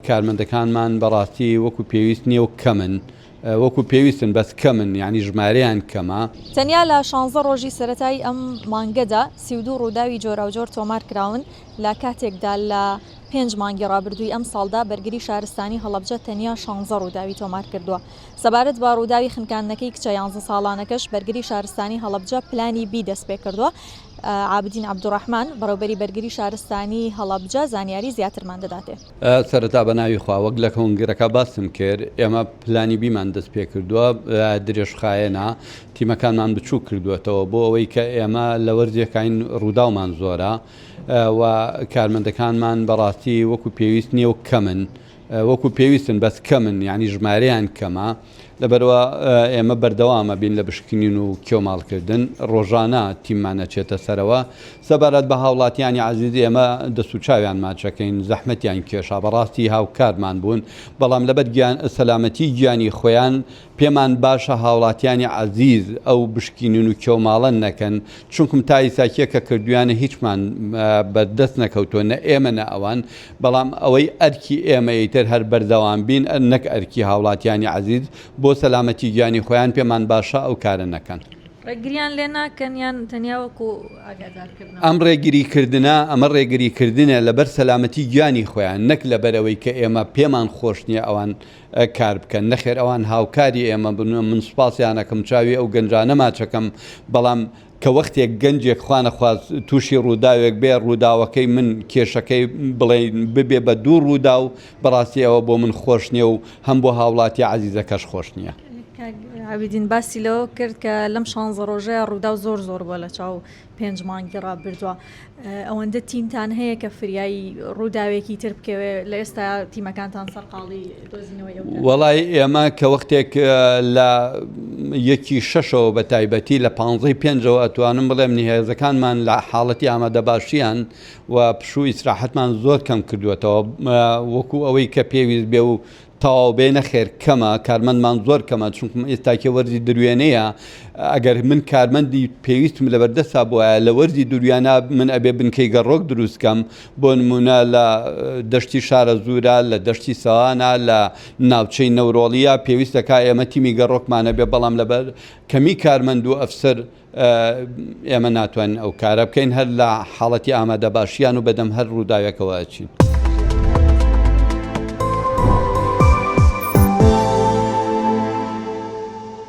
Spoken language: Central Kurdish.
کارمەندەکانمان بەڕاستی وەکو پێویست نییە و کەمن، وەکو پێویستن بەس کەمن یانی ژمارەیان کەمە. تەنیا لە شانزە ڕۆژی سەرەتای ئەم مانگەدا 32 ڕووداوی جۆراوجۆر تۆمار کراون، لە کاتێکدا لە پێنج مانگی ڕابردووی ئەمساڵدا بەرگری شارستانی هەڵەبجە تەنیا شانزە ڕووداوی تۆمار کردووە. سەبارەت بە ڕووداوی خنکاندنەکەی کچە یانزە ساڵانەکەش بەرگری شارستانی هەڵەبجە پلانی بی دەستپێکردووە. عابدین عەبدولڕەحمان، بەڕێوبەری بەرگری شارستانی هەڵەبجە زانیاری زیاترمان دەداتێ. سەرەتا بە ناوی خوا، وەک لە کۆنگرەکە باسم کرد، ئێمە پلانی بیمان دەست پێکردووە، درێژخایەنە، تیمەکانمان بچووک کردووەتەوە بۆ ئەوەی کە ئێمە لە وەرزێکاین ڕووداومان زۆرە و کارمەندەکانمان بەڕاستی وەکو پێویست نییە و کەمن. وەکو پێویستن بەس کەمن یانی ژمارەیان کەمە لەبەرئەوە ئێمە بەردەوامە بین لە بشکنین و کێوماڵکردن ڕۆژانە تیممان ئەچێتە سەرەوە سەبارەت بە هاوڵاتیانی عەزیز ئێمە دەست و چاویان ماچەکەین زەحمەتیان کێشا بەڕاستی هاوکارمان بوون بەڵام لەبەر گیان سەلامەتی گیانی خۆیان پێمان باشە هاوڵاتیانی عەزیز ئەو بشکینین و کێوماڵە نەکەن چونکم تا ئیساکیە کە کردویانە هیچمان بە دەست نەکەوتوە نە ئێمە نە ئەوان بەڵام ئەوەی ئەرکی ئێمە ئیتر هەر بەردەوام بین نەک ئەرکی هاوڵاتیانی عەزیز بۆ سەلامەتی گیانی خۆیان پێمان باشە ئەو کارە نەکەن. ڕێگریان لێ ناکەن یان تەنیا وەکو ئاگادارکردنەوە؟ ئەم ڕێگری کردنە ئەمە ڕێگری کردنە لەبەر سەلامەتی گیانی خۆیان نەک لەبەر ئەوەی کە ئێمە پێمان خۆش نیە ئەوان کار بکەن نەخێر ئەوان هاوکاری ئێمە بن من سوپاسیان ئەکەم چاوی ئەو گەنجانە ماچەکەم بەڵام کە وەختێک گەنجێک خوانەخواست تووشی ڕووداوێک بێ ڕووداوەکەی من کێشەکەی بڵێن ببێ بە دوو ڕووداو بەڕاستی ئەوە بۆ من خۆش نییە و هەم بۆ هاوڵاتی عەزیزەکەش خۆش نییە. کاک عابیدین باسی لەوە کرد کە لەم شانزە ڕۆژەیە ڕووداو زۆر زۆر بووە لە چاو پێنج مانگی ڕابردووە ئەوەندە تیمتان هەیە کە فریایی ڕووداوێکی تر بکەوێ لە ئێستا تیمەکانتان سەرقاڵی دۆزینەوەی ئەو وەڵای ئێمە کە وەختێک لە یەکی شەشەوە بە تایبەتی لە پانزەی پێنجەوە ئەتوانم بڵێم هێزەکانمان لە حاڵەتی ئامادەباشیان و پشوو ئیسراحەتمان زۆر کەم کردووەتەوە وەکو ئەوەی کە پێویست بێ و تەواو بێ نەخێر کەمە کارمەندمان زۆر کەمە چونکم ئێستاکێ وەرزی دروێنەیە ئەگەر من کارمەندی پێویستم لەبەردەستا بوایە لە وەرزی دوریانە من ئەبێ بنکەی گەڕۆک دروست کەم بۆ نمونە لە دەشتی شارەزوورە لە دەشتی سەوانە لە ناوچەی نەورۆڵیە پێویستەکە ئێمە تیمی گەڕۆکمانە بێ بەڵام لەبەر کەمی کارمەند و ئەفسەر ئێمە ناتوانین ئەو کارە بکەین هەر لە حاڵەتی ئامادەباشیان و بەدەم هەر ڕووداوێکەوە ئەچین.